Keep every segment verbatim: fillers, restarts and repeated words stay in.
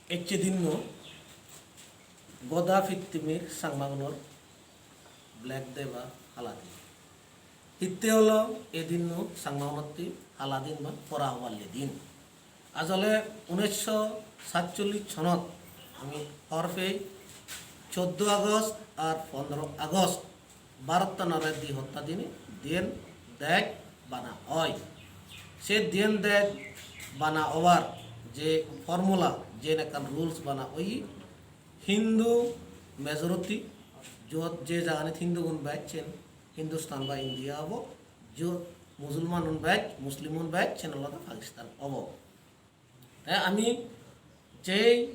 Ecche dinno goda pittimir Changmagunor Black Day ba hala din. Hitte holo e dinno Changmagunotte hala din ba pora hoballe din? Ajole unnisso satchollish sonot ami hobor pei choddo August ar pondro August Bharottanore di hotta dinei diyen dej bana oi. Se diyen dej bana obar je formula, jen ekkan rules bana oye, Hindu majority, jot je jaganit Hindugun bej sen Hindustan ba India obo, jot Musulmanun bej, Muslimun bej, sen olode Pakistan obo. Te ami jei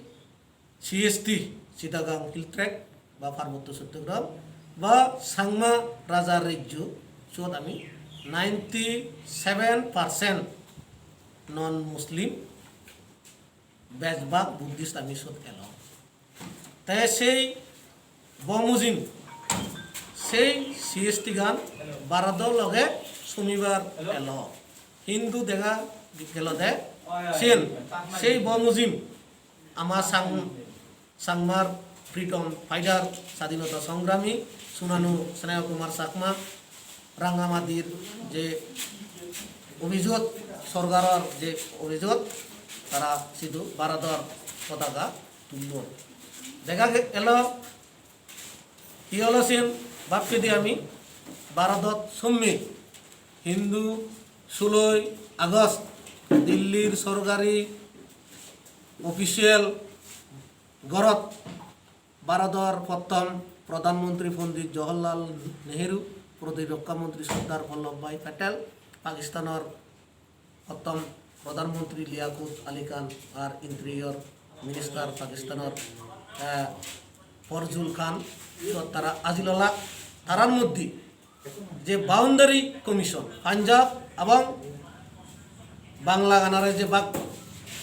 C H T, Chittagong Hill Tract ba Parbotto Chattogram ba Changma Rajar Rejjo, siyot ami ninety seven percent non Muslim, bejbak Buddhist ami siyot elong. Te sei Bo mujim, sei C H T gan Bharodo loge somibar elo. Hintu dega gelo de siyen, sei bo mujim ama Chang-, Changmar freedom fighter, sadinota songrami Sunanu Sneha Kumar Chakma, Rangamatir je obhijot, sorkaror je obhijot, tara sidu Bharodor potaga tullon. Dega ge-, elo, hi olo siyen bhab pidi ami Bharodot somme hintu suloi August Dillir sorkari official gorot Bharodor prottom Pradhan Mantri Pondit Jawaharlal Nehru, Protirokkha Mantri Sardar Vallabhbhai Patel, Pakistanor prottom Pradhan Mantri Liaquat Ali Khan ar Interior Minister Pakistanor, eh, Fazlul Khan, siyot tara ajil olak. Tarar moddhe je Boundary Commission, Punjab ebong Bangla ganare je bhag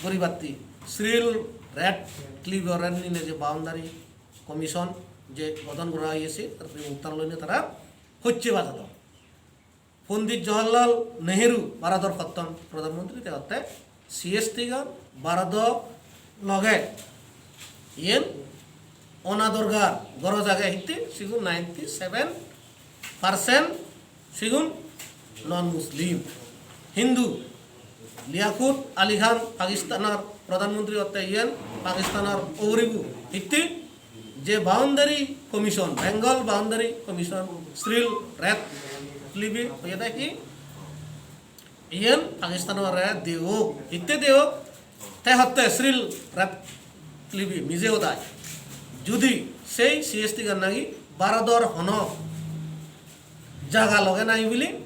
guribatte Cyril Radcliffe-ore nine je Boundary Commission je godon gora oyese, report-tan loine tara hojje bajadon. Pondit Jawaharlal Nehru, Bharodor prottom Pradhan Mantri, te hotte C H T gan Bharodo loge iyen ona dorkar, goroj age hitte, sigun ninety seven percent sigun non Muslim, Hindu. Liaquat Ali Khan Pakistanor Pradhan Mantri otte, iyen Pakistanor uguribo hitte, je Boundary Commission, Bengal Boundary Commission, Cyril Radcliffe hoyede hi, iyen Pakistanore diyok, hitte diyok, te hotte Cyril Radcliffe mije hodai. Judi sei C H T gan nagi Bharodor hono jaga loge nai bili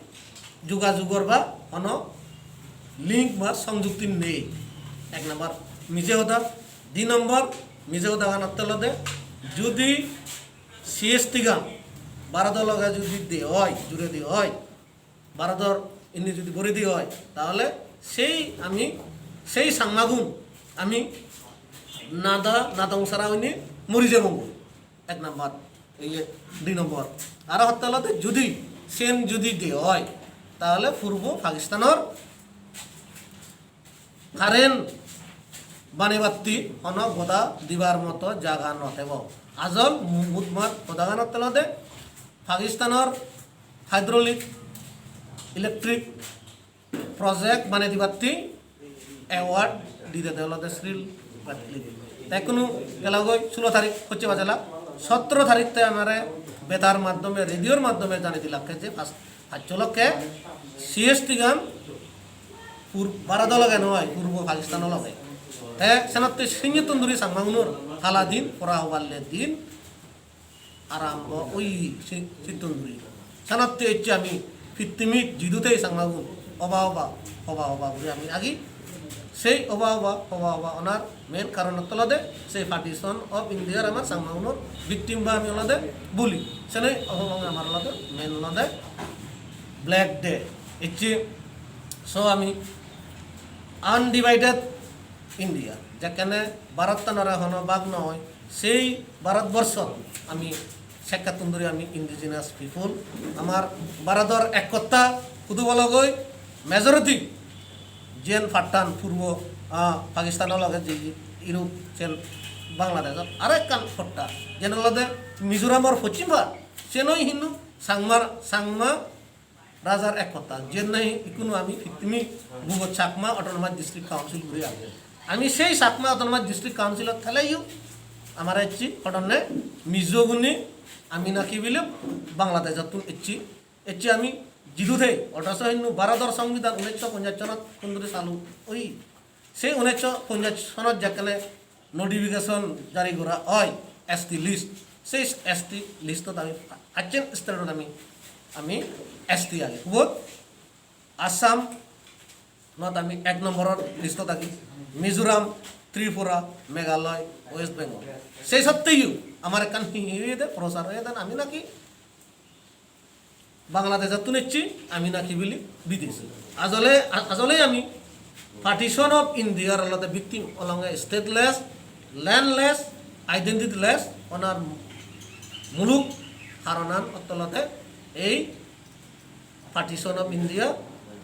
jogajogor ba hono link ba songjukti nei. Ek number mije hoda. Di number mije hodagan hotte olode, judi C H T gan Bharodo loge judi de oi, jure de oi, Bharodor indi judi bori de oi, tahole sei ami, sei Changmagun ami nada, nadong sara oine mori jebong. Ek number, iye, dui number. Aro hotte olode judi siyen judi de oi, tahole purbo Pakistanor current banebatte hono goda dibar moto jaga no thebo. Ajol mudmar hodagan hotte olode Pakistanor hydraulic electric project banei dibatte award didede olode Cyril Radcliffe. Te ekkunu gelagoi sulo tarik hocche bajela, sotro tarik te amare betar maddhome, radio-r maddhome janei dilakke je pas-, paccho lokke C H T gan pur-, Bharodo loge noi, purbo Pakistano loge. Te senotte sinnottun duri Changmagunor hala din, pora hoballe din, arambo oye se-, sittun duri. Senotte ecche ami pittimit jidutei Changmagun oba oba, oba oba guri ami agi. Sei oba oba, oba oba onar main karon olode sei partition of India-r amar Changmagunor victim ba ami olode buli. Senei oba oba amar olode main olode Black Day. Ecche so ami undivided India, jekkene Bharattanore hono bhag noi, sei Bharatborsho ami sekkattun duri ami indigenous people, amar Bharodor ekkotta hudu bologoi majority jiyen Pathan purbo, ah, Pakistano loge je Europe, sen Bangladeshot aro ekkan hotta, jen olode Mizoramor poschim part, sen oi hintu Changmar, Changma rajar ek hotta, jen nahi ikkunu ami pittimi bugot Chakma Autonomous District Council guri age. Ami sei Chakma Autonomous District Councilot theleyo amare ecche hodonne Mizo gune ami naki bile Bangladeshottun ecche, ecche ami jidu thei, otoso hintu Bharodor Songbidan unesso ponjash sonot kunduri salu oi. Sei unesso ponjash sonot jekkene notification jari gora oi S T list, sei S T listot ami pachchen state-ot ami, ami S T agi. Hubot? Assam not ami ek nomboror listot agi, Mizoram, Tripura, Meghalaya, West Bengal. Sei sotteyo amar ekkan hi, hi oyede, prochar oyede, ami naki Bangladeshottun ecche, ami naki bili bidesi. Ajole, a-, ajole ami Partition of India-r olode victim, olonge stateless, landless, identityless onar muluk haronan otte olode ei Partition of India.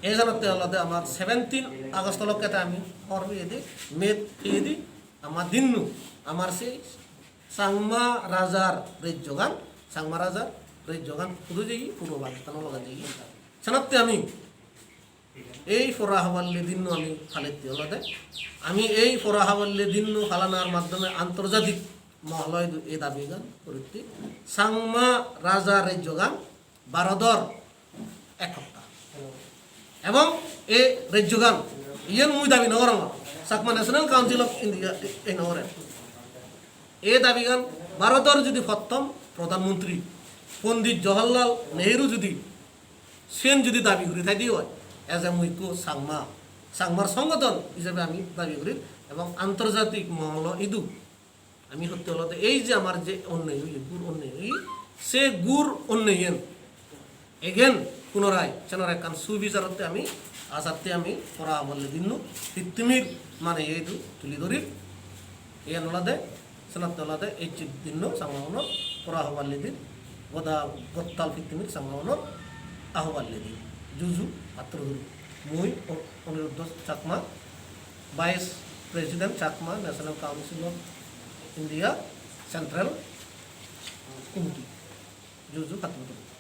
Ei janotte olode amar seventeen August lokke te ami hor peyedi, met peyedi, amar dinnu, amar sei Changma rajar rejjogan, Changma rajar rejjogan hudu jeye, puro Pakistano loge jeye. Senotte ami ei pora haballe dinno ami palette olode, ami ei pora haballe dinno palanar maddhome antorjatik moholo idu ei dabigan guritte, Changma rajar rejjogan Bharodor ek hotta. Ebong ei rejjogan, iyen mui dabi nw gorongor, Chakma National Council of India ei nw gore. Ei dabigan Bharodor judi pottom Pradhan Mantri Pondit Jawaharlal Nehru judi siyen judi dabi guri thaide oi, as a mui ekko Changma, Changmar songgothon ijebe ami dabi gurir ebong antorjatik moholo idu ami hotte olode ei je amar je onney oye, gur onney oye, se gur onneyen again punorai senor ekkan subicharotte ami asatte ami pora haballe dinno pittimir mane idu tuli dhorir. Iyan olode, senotte olode ecche dinno Changmagunor pora haballe din, goda gottal pittimir Changmagunor ahaballe din. Juju, patturu duru. Mui O-, Aniruddha Chakma, Vice President, Chakma National Council of India Central Committee. Juju, patturu duru.